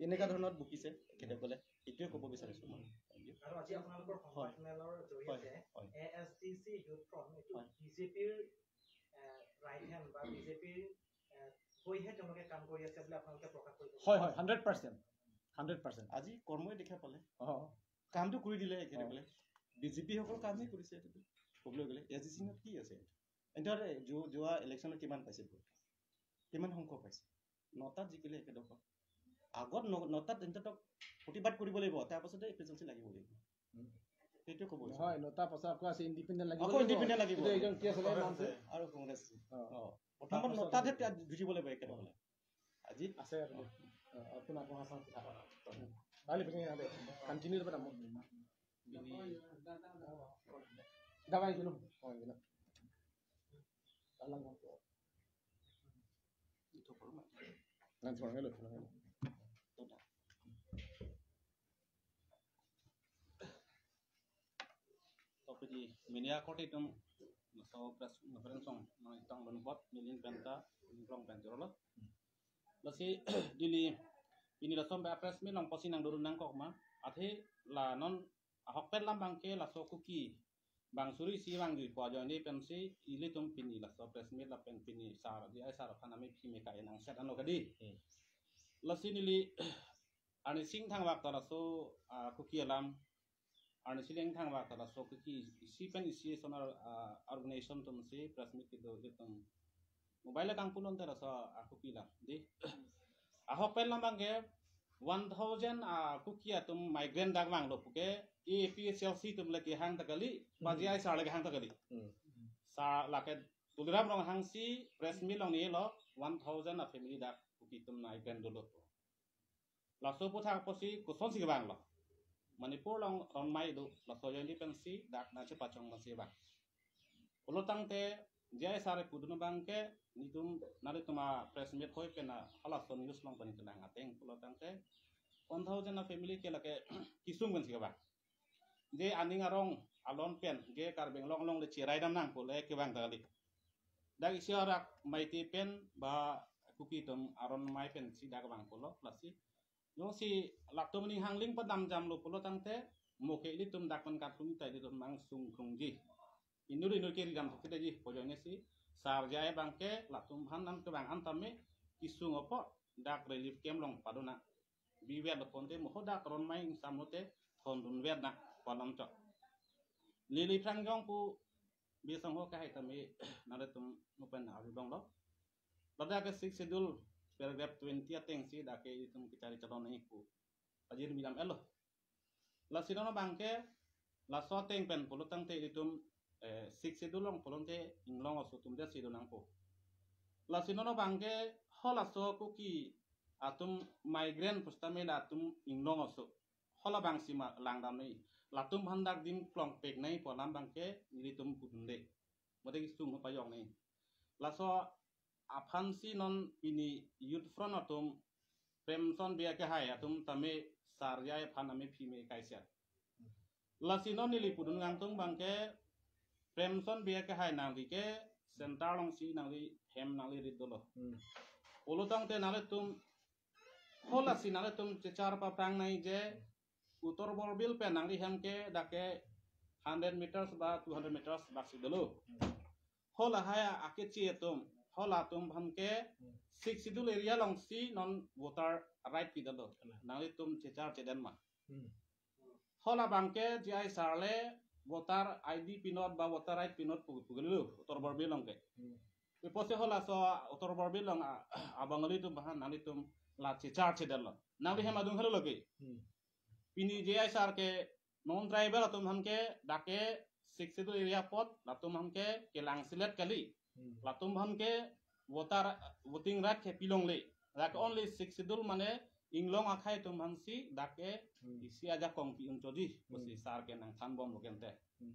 এনেকা ধৰণত বকিছে তেখেতসকলে, এইটোৱে ক'ব বিচাৰিছো মই। Thank you। আৰু আজি আপোনালোকৰ হয়। সংবাদ মেলৰ হয়, জৰিয়তে হয়। A S D C youth front এইটো হয়। বি জে পিৰ, এ, ৰাইট হেণ্ড বা বি জে পিৰ, এ, হৈহে তেওঁলোকে কাম কৰি আছে বুলি আপোনালোকে প্ৰকাশ কৰিব? হয়, হয়, হাণ্ড্ৰেড পাৰ্চেণ্ট। Hundred percent. আজি কৰ্মই দেখা পালে। অ। কামটো কৰি দিলে এখেতে অ। বোলে। বি জে পি সকল কামেই কৰিছে এইটোতো। ক'বলৈ গ'লে এ এছ ডি চি নত কি আছে? এতিয়া যো-, যোৱা ইলেকশ্যনত কিমান পাইছে ভোট? কিমান সংখ্যক পাইছে? নটাত জিকিলে একেডোখৰ। আগত ন-, নটাত তেন্তে তেওঁক প্ৰতিবাদ কৰিব লাগিব, তাৰ পাছতে এ পি এইচ এল চি লাগিব লাগিব। উম। সেইটোৱে ক'ব বিচাৰিছোঁ। নহয়, নটা পাছত আকৌ আছে, ইণ্ডিপেণ্ডেণ্ট লাগিব আকৌ লাগিব। ইণ্ডিপেণ্ডেণ্ট লাগিব। এইটো এজন কি আছিলে নামটো? আৰু কংগ্ৰেছ। অ। অ। প্ৰথমত নটাতহে তেওঁ যুঁজিব লাগিব একেডোখৰলৈ। আজি আছে আৰু। অ, আপোনাক মই আচাম কথা। Balik, balik, balik. Continue dapat namun. Damai dulu. Oh, iya. Alang ko. Nanti orang hello, orang hello. Topi di media korte itum so press conference song nangtang donbot nilin penta ningkrong penjor lo. Lasi neli pini laso press meet along pusi nangdodun nangkok ma, athe la non ahokpet alam abangke laso Kuki bang suri isi bang jui po ajoine pensi ilitum pini laso press meet lapen pini sar di ai sar aphan ami phi me kai nang set ano kadi. Hmm. Lasi neli arni sing thang vak ta laso, ah, Kuki alam, arni sing thang vak ta laso Kuki isi pen isi sonar, ah, organization atum si press meet kedo ilitum mobile kangpulon ta laso, ah, Kuki alam di. Ahokpet alam abangke one thousand, ah, Kuki atum migrant dak vanglo puke A P H L C atum le kehang ta kali, Hmm. J I sir le kehang ta kali. Hmm. Sa lake Tuliram Ronghang si press meet along nilo one thousand a family dak Kuki atum migrant dolo. Laso aputhak pusi kosonsi kevanglo. Manipur along ron amei do, laso ajoine pensi dak nangchepachong masi vang. Pulo tangte J I sir pudun abangke nelitum nelitum a press meet hoi pen a halaso news along pen kelang ateng pulo tangte one thousand a family ke lake kesung pensi kevang. Je aning arong alon pen je Karbi Anglong along le cherai dam nang pule kevang ta kali. Dak isi arak Meitei pen ba Kuki atum aron amei pensi dak vang pulo, lasi jongsi latum aning hangling padam jamlo pulo tangte mo ke ilitum dak pen katung ta ilitum mangsung krungji. Inut inut ke ridam thok ta ji, pu ajoine si sar J I abangke latum aphan nangkevang an tame kesung apot dak relief camp along padona. Bivet lo ponte mo ho dak ron amei ingsam lote thondun vet na. palam chok. Neli aphrang jong pu bisangho kahai tame nanglitum pen arjubanglo. Ladak ke Sixth Schedule paragraph twenty atengsi dak ke itum kechari chalon nangji pu pajir milam elo. Lasi non abangke laso ateng pen pulotangte itum eh, Sixth Schedule along pulote inglong aso atum det si do nangpo. Lasi non abangke halaso Kuki atum migrant pusitame latum inglong aso. Hala abangsi ma langdam nangji. Latum aphan dak dim klongpek nangji pu alam abangke nelitum pudunde. Mate kesung pajok nangji. Laso aphansi non pini Youth Front atum Premchand Bey akehai atum tame sar jai aphan ame phime kaisya. Lasi non neli pudun kangtung abangke Premchand Bey akehai nangli ke center alongsi nangli hem nangli rit dolo. Hmm. Pulotangte nanglitum halasi nanglitum chechar paprang nangji je Uttar Borbil pen nangli hem ke dak ke hundred meters ba two hundred meters bak si dolo. Hmm. Halahai akeche atum, halatum aphan ke Hmm. Sixth Schedule area alongsi non voter right pidolo. Kalang. Nanglitum chechar chedan ma. Hmm. Hala abangke J I sir le voter I D pinot ba voter right pinot pu, pu gelo Uttar Borbil along ke. Hmm. Iposi halaso Uttar Borbil along a, a Bengali atum aphan nanglitum la chechar chedanlo. Nangli hem adung helo lagi. Hmm. Pini J I sir ke non tribal atum aphan ke dak ke Sixth Schedule area apot latum aphan ke kelang selet kali. Hmm. Latum aphan ke voter voting right ke pilongle. Dak only Sixth Schedule mane inglong akhei atum aphansi dak ke Hmm. isi ajakong pi-un chodi. Hmm. Pusi sir ke nangthanbomlo kente. Hmm.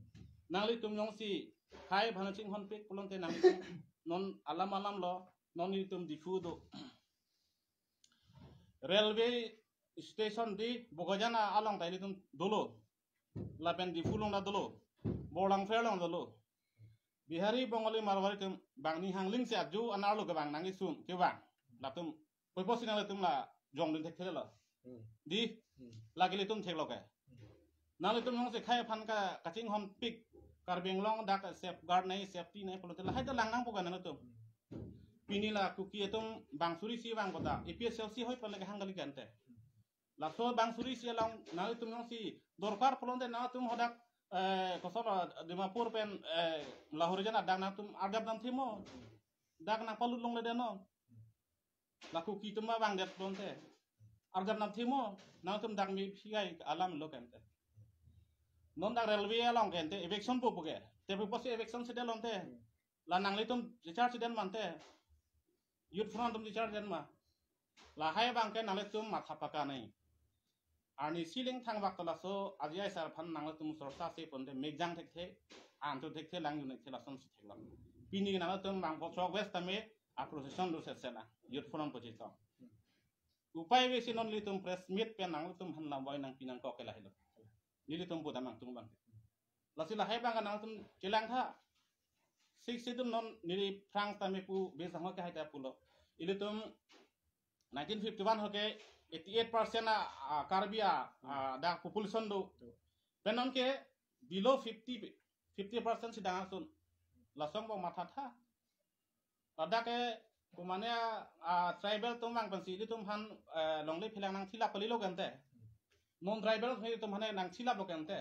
Nanglitum jongsi khei aphan chinghonpik pulote nangtum non alam alamlo non nelitum Diphu do. Railway station di Bokajan along ta ilitum dolo. Lapen Diphu along ta dolo. Borlangpher along dolo. Bihari, Bengali, Marwari atum bang ning hangling si aju anerlo kevang nangji sun kevang. Latum puiposi nanglitum la jongdun thekthelo. Hmm. Di Hmm. lagi ilitum theklo ke. Hmm. Nanglitum jongsi khei aphan ka kachinghonpik Karbi Anglong dak safeguard nangji safety nangji pulote lahai ta lang nangpo ke nanglitum. Hmm. Pini la Kuki atum bang suri isi vang kota A P H L C hoi pale kehang kali kente. Laso bang suri isi along nanglitum jongsi dorkar pulote nangtum hadak eh, koson Dimapur pen eh, Lahorijan adak nangtum arjap dam thimo. Dak nangpalut longledet non. La Kuki atum abang det pulote arjap dam thimo. Nangtum dak mephi kai alamlo kente. Non dak railway along kente eviction po puke. Te puiposi eviction si det lonte. La nanglitum chechar chedan mante. Youth Front atum chechar chedan ma. Lahai abangke nanglitum matha paka nangji. Arni siling thangbak ta laso J I sir aphan nanglitum sorsa si ponte mekjang thekthe, antu thekthe, lang unit the lasonsi theklong. Pini nanglitum bang po chok west tame a procession do sesela Youth Front apotsi tong. Upai ave si non nelitum press meet pen nanglitum aphan lamvoi nangpi nangkok ke lahelo. Nelitum pudam nangtum abang. Lasi lahai abang nangtum chelang tha. Sixth Schedule non neli aphrang tame pu bisangho ke hai ta pulo. Ilitum nineteen fifty-one ho ke eighty-eight percent a, a Karbi a, a, dak population do. Pen non ke below fifty, fifty percent si dang asun. Lason bo matha tha. Ladak ke kumane a, a tribal atum vang pensi ilitum aphan eh, longle phelang nangthilap kalilo kente. Non tribal atum aphan nangthilaplo kente.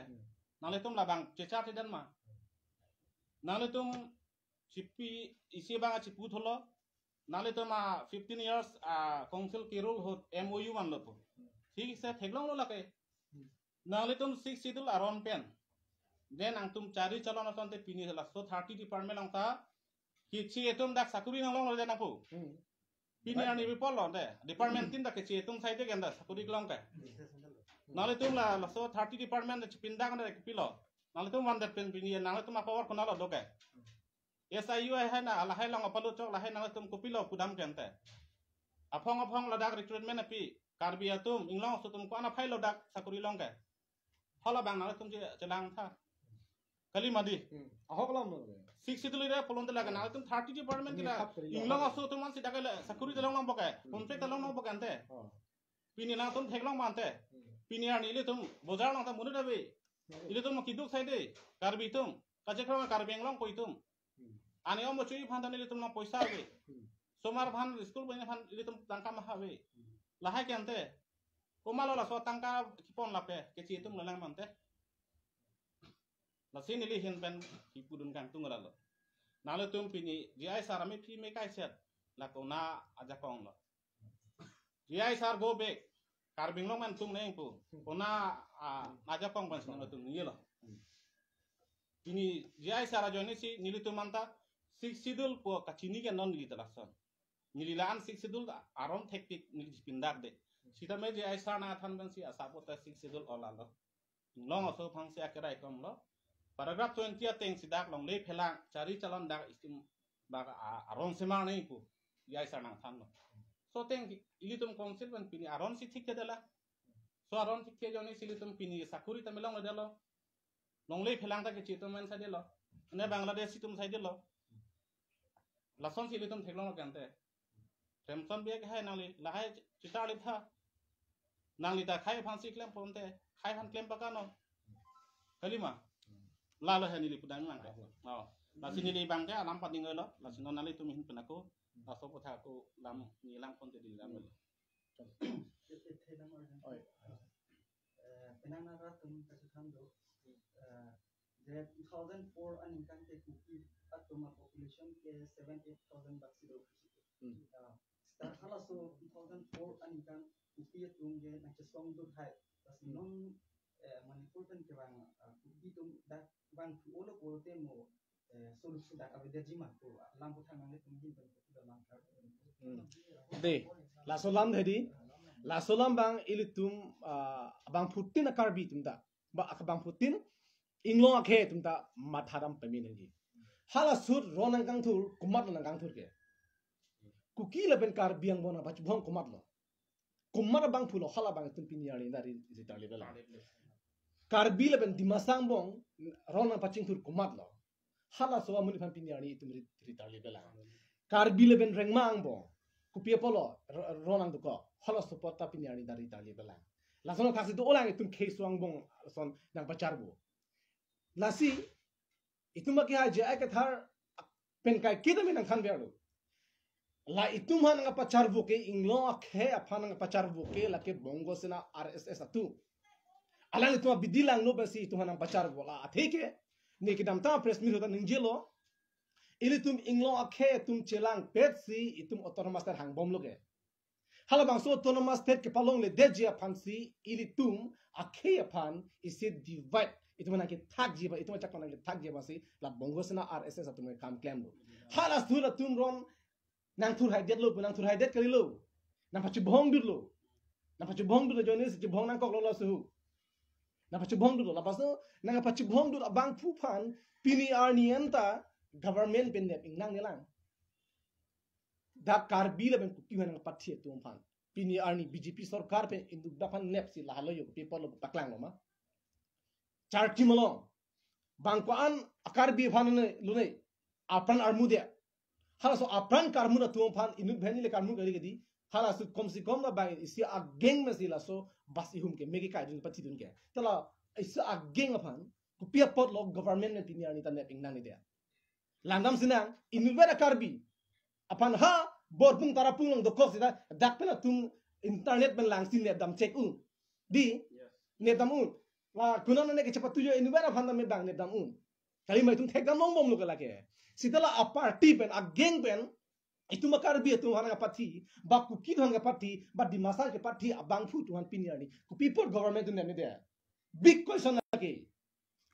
Nanglitum labang chechar chedan ma. Nanglitum chipi isi abang chipu tholo. Nanglitum a fifteen years a council kerul ahut M O U manlo pu. Thik se theklonglo lake. Nanglitum Sixth Schedule aron pen. Then nangtum chari chalon asonte pini laso thirty department along ta keche atum dak sakuri nanglonglo de nangpu. Hmm. Pini arni bipol lo de. Department tin dak keche atum sai de ganda sakuri kelong ke. Nanglitum la laso thirty department de chipindak de kepilo. Nanglitum van det pen pini nanglitum a power konatlo do ke. S I U hai na lahai along apalut chok lahai nanglitum kopilo pudam kente. Aphong aphong ladak recruitment api Karbi atum inglong aso atum ko-an aphailo dak sakuri long ke. Hala abang nanglitum che chelang tha. Kali mati. Hmm. Ahok lam lo. Sixth Schedule area pulote lake nanglitum thirty department kila. Inglong aso atum ansi dak le sakuri ta longlong bo ke. Contract ta longlong bo ke ante. Oh. Pini nangtum theklong ma ante. Hmm. Pini arni ilitum bojar along ta monit ave. Hmm. Ilitum keduk sai de. Karbi atum. Kachekrong Karbi Anglong ko itum. Hmm. Arni om bo chui aphan ta ilitum nang poisa ave. Hmm. Somar aphan school bani aphan ilitum tangka ma ave. Hmm. Lahai ke ante. Komatlo laso tangka kepon lape keche atum lelang ma ante. Lasi neli ahin pen kipudun kangtung lalo. Nanglitum pini J I sir amephi me kaiset, la konat ajakong lo. J I sir go back. Karbi Anglong pen tung neng pu. Konat, ah, ajakong pen si nangtum ningje lo. Pini J I sir ajoine si nelitum anta Sixth Schedule pu kachini ke non neli ta lason. Neli la-an Sixth Schedule ta aron thektik neli chipindak de. Sitame J I sir nangthan pen si asap ta Sixth Schedule ola lo. Inglong aso aphan si akerai kom lo. Paragraph twenty ateng si dak longle phelang chari chalon dak scheme bak a-, aron semar neng pu J I sir nangthan lo. So ateng ilitum council pen pini aron si thik ke dala. So aron thik ke ajoine si ilitum pini sakuri ta me longledetlo. Longle phelang ta kechitum men saidetlo. Ne Bangladesh atum saidetlo. Lason si ilitum theklong lo kante. Samson Bey ke hai nangli, lahai chitar li tha. Nangli ta khei aphan si klem ponte, khei aphan klem paka no. Kalima. Lalo hai neli pudam nang ke. Oh. Lasi neli abang ke alam pading lo, lasi non nanglitum ahin pen ako, laso aphuthak ako lam neli lang ponte di lam. Oi. Eh, penang nara atum kachethan do, eh, je two thousand four aningkan ke Kuki atum a population ke seven eight thousand bak si do. Hmm. Ah, seta halaso two thousand four aningkan Kuki atum ke nangchesong do hai. Lasi Hmm. non, eh, Manipur pen kevang, ah, Kuki atum dak vangthu-o lo pulote mo, eh, solution dak avedet jima pu alam aphuthak nanglitum ahin pen kopi alam kar. Hmm. De, laso alam hedi, laso alam abang ilitum, ah, abangphutin a Karbi atum ta, ba abangphutin inglong akhei atum ta matha dam pame nangji. Hala ahut ron nangkangthur, komatlo nangkangthur ke. Kuki lapen Karbi angbong nangpachibong komatlo. Komat abangphu lo hala abang itum pini arni ta ri, ritarli pelang. Karbi lapen Dimasa angbong ron nangpachingthur komatlo. Halaso amonit aphan pini arni itum ri, ritarli pelang. Karbi lapen Rengma angbong kopi apotlo ro-, ron nangdokok. Halaso apot ta pini arni ta ritarli pelang. Lason thaksi do-olang itum khei so angbong ason nangpacharbo. Lasi itum baki ha J I Kathar pen kaiketa me nangthan verlo. La itum aphan nangpacharbo ke inglong akhei aphan nangpacharbo ke lake Bongo Sena R S S atum. Alanglitum abidi langno pensi itum aphan nangpacharbo la athe ke. Ne kedamtang press meet ahut ta ningjelo. Ilitum inglong akhei atum chelangpet si itum autonomous state hangbomlo ke. Halabangso autonomous state kepalongledetji aphan si ilitum akhei aphan isi divide. Itum nangkethakji aphan, itum achak nangkethakji aphan si la Bongo Sena R S S atum kam klemlo. Hala ahut atum ron nangthurhaidetlo, nangthurhaidet kalilo. Nangpachibongdutlo. Nangpachibongdut ajoine si chibong nangkoklo laso ahut. Nangpachibongdutlo, lapuson nangpachibongdut abangphu aphan pini arni anta government pen nep ingnang nelang. Dak Karbi lapen Kuki aphan nangpathi atum aphan. Pini arni B J P sorkar pen induk dak aphan nep si lahelo yo, paper lo paklanglo ma. Charchi malong. Bang ko-an a Karbi aphan ne lone. Apran armu dia. Halaso apran karmu atum aphan inut bheni le karmu kali kadi. Halaso kom si kom la bang isi ageng mesi laso bus ihum ke megi kaidun pathidun ke. Tala isi ageng aphan kopi apotlo government pen pini arni ta nep ingnang ni dia. Langdam sinang, inutvet a Karbi aphan ha Borpung Tarapung along dokok seta dak pen atum internet pen langsi nepdam chek un. Di, Yes. nepdam un. La kunan ne kechepatu jo inutvet aphan ta me bang nepdam un. Kalima itum thekdam longbomlo ke lake. Seta la a party pen, ageng pen, itum a Karbi atum aphan kapathi, ba Kuki atum aphan kapathi, ba Dimasa kapathi, abangphu atum aphan pini arni. Kopi apot government atum nepne dia. Big question lake.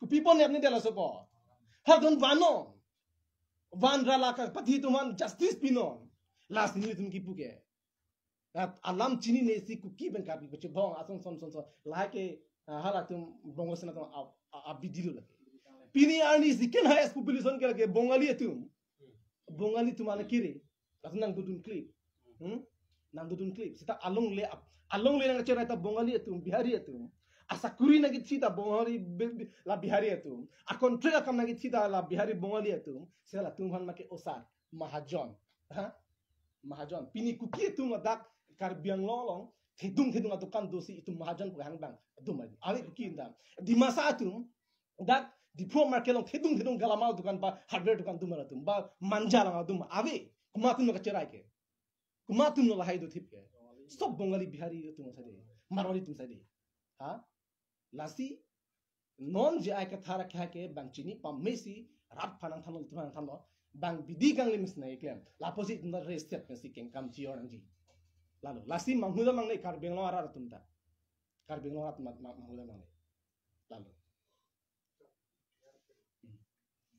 Kopi apot nepne dia laso apot. Ha don vannon. Van ra la kapathi atum aphan justice pinon. Lasi nelitum kipu ke. Rat alam chinine si Kuki pen Karbi pachibong ason son son son. Lahai ke, ah, halatum Bongo Sena atum a, a, abidi lo lake. Pini arni second highest population ke lake Bongali atum. Bongali atum ana kiri. Latum nangdodun clip. Hmm? Nangdodun clip. Seta alongle ap-, alongle nangcherai ta Bongali atum, Bihari atum. Asakuri nangkethi ta Bongali, Bi-, Bi-, la Bihari atum. A contract akam nangkethi ta la Bihari Bongali atum. Seta latum aphan make osar. Mahajon. Ha? Mahajon. Pini Kuki atum ladak Karbi Anglong along thedung thedung adukan dosi itum mahajon pu hang bang. Atum ave Kuki intam. Dimasa atum dak Diphu market along thedung thedung galamal dukan ba hardware dukan dum atum ba manja lang atum ave. Komat atum lo kacherai ke. Komat atum lo lahai do thip ke. Sob Bongali Bihari atum saide. Marwari atum saide. Ha? Lasi Non J I Kathar akhei ke bang chini pamesi rat aphan nangthanlo, itum aphan nangthanlo. Bang bidi kangli mesi nangkeklem. Lapusi itum ta restet pensi kengkam chi-or nangji. Lalo, lasi manghudam nangne Karbi Anglong arat atum ta. Karbi Anglong arat ma-, ma-, manghudam nangne. Lalo.